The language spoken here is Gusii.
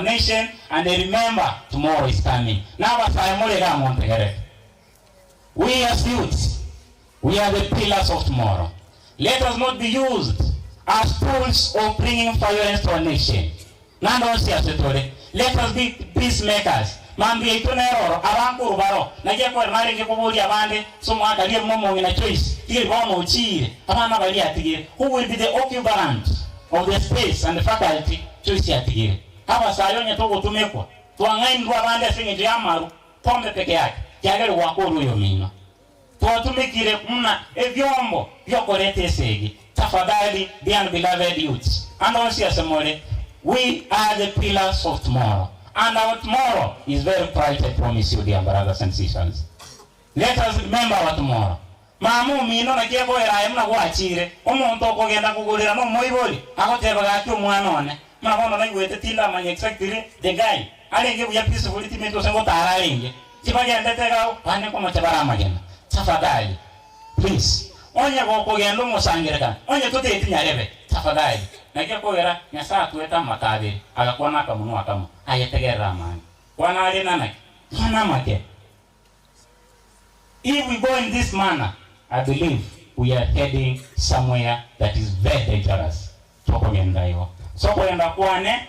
Nation and remember tomorrow is coming. Nabasae more iga montegerere. We as youths, we are the pillars of tomorrow. Let us not be used as tools of bringing violence to our nation. Naende onsi ase tore, let us be peace makers. Mambia yaito nere oro, abankuru baro, naki ekwere narenge koboria abande ase omwaka riria momong'ina Joyce, tigeri bono ochiire, abana baria atigire, who will be the occupant of the space and faculty Joyce atigire. Abasae onye togotumekwa, twang'ainirwe abande ase engencho y'amaru, pombe peke yake, kiagera gwakorwa oyomino. Twatumekire buna ebiombo bi'okoreta esegi. Tafadhali, dear and beloved youths, ande onsi ase more, we are the pillars of tomorrow, and our tomorrow is very bright, I promise you, dear brothers and sisters. Let us remember our tomorrow. Mama omino naki ekoera aye buna gwachire, omonto okogenda kogorera nomoibori, agoteba gaki omwana one, buna bono naigwete tindamanya exactly the guy, arenge buya peacefully timanyeti gose ngotara arenge, tibagendete iga agwo, bande nkomocha bare amagena. Tafadhali please onye gokogenda omosangerekano, onye toteti nyarebe, tafadhali naki ekogera Nyasae atuete amato abere, agakwana akamonwa akamo, aye tegerera amange. Kwana are nanaki? Kwana amake. If we go in this manner, I believe we are heading somewhere that is very dangerous. Tokogenda igo. Ase okogenda kwane.